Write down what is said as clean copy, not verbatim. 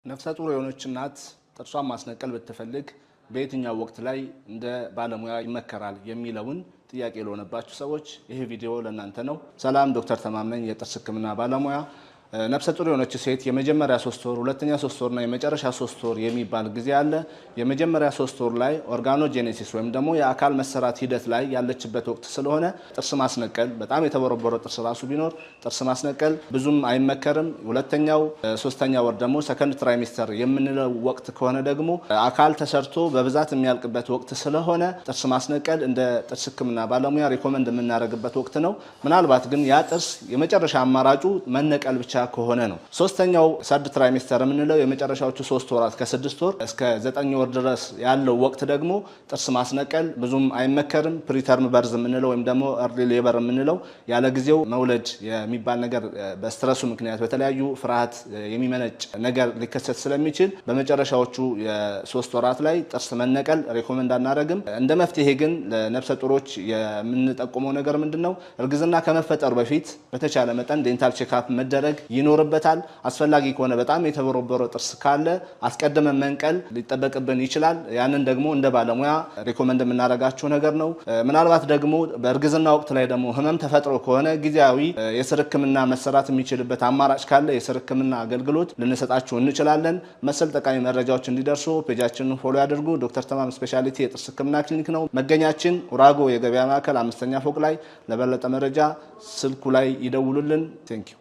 ነፍሰ ጡር የሆነች እናት ጥርሷን ማስነቀል ብትፈልግ በየትኛው ወቅት ላይ እንደ ባለሙያ ይመከራል የሚለውን ጥያቄ ለሆነባችሁ ሰዎች ይህ ቪዲዮ ለእናንተ ነው። ሰላም፣ ዶክተር ተማመኝ የጥርስ ሕክምና ባለሙያ። ነፍሰ ጡር የሆነች ሴት የመጀመሪያ 3 ወር፣ ሁለተኛ 3 ወርና የመጨረሻ 3 ወር የሚባል ጊዜ አለ። የመጀመሪያ 3 ወር ላይ organogenesis ወይም ደግሞ የአካል መሰራት ሂደት ላይ ያለችበት ወቅት ስለሆነ ጥርስ ማስነቀል፣ በጣም የተቦረቦረ ጥርስ ራሱ ቢኖር ጥርስ ማስነቀል ብዙም አይመከርም። ሁለተኛው ሶስተኛ ወር ደግሞ second trimester የምንለው ወቅት ከሆነ ደግሞ አካል ተሰርቶ በብዛት የሚያልቅበት ወቅት ስለሆነ ጥርስ ማስነቀል እንደ ጥርስ ሕክምና ባለሙያ recommend የምናደርግበት ወቅት ነው። ምናልባት ግን ያ ጥርስ የመጨረሻ አማራጩ መነቀል ብቻ ከሆነ ነው። ሶስተኛው third trimester የምንለው የመጨረሻዎቹ 3 ወራት ከ6 ወር እስከ 9 ወር ድረስ ያለው ወቅት ደግሞ ጥርስ ማስነቀል ብዙም አይመከርም። Preterm birth የምንለው ወይም ደግሞ early labor የምንለው ያለ ጊዜው መውለድ የሚባል ነገር በ stress ኡ ምክንያት በተለያዩ ፍርሃት የሚመነጭ ነገር ሊከሰት ስለሚችል በመጨረሻዎቹ የ3 ወራት ላይ ጥርስ መነቀል recommend አናደርግም። እንደ መፍትሄ ግን ለነፍሰ ጡሮች የምንጠቁመው ነገር ምንድን ነው? እርግዝና ከመፈጠሩ በፊት በተቻለ መጠን dental checkup መደረግ ይኖርበታል። አስፈላጊ ከሆነ በጣም የተቦረቦረ ጥርስ ካለ አስቀድመን መንቀል ሊጠበቅብን ይችላል። ያንን ደግሞ እንደ ባለሙያ recommend የምናደርጋቸው ነገር ነው። ምናልባት ደግሞ በእርግዝና ወቅት ላይ ደግሞ ህመም ተፈጥሮ ከሆነ ጊዜያዊ የስር ህክምና መሰራት የሚችልበት አማራጭ ካለ የስር ህክምና አገልግሎት ልንሰጣችሁ እንችላለን። መሰል ጠቃሚ መረጃዎች እንዲደርሱ page ኣችንን follow ያድርጉ። ዶክተር ተማም specialty የጥርስ ህክምና ክሊኒክ ነው። መገኛችን ኡራጎ የገበያ ማዕከል አምስተኛ ፎቅ ላይ። ለበለጠ መረጃ ስልኩ ላይ ይደውሉልን። Thank you.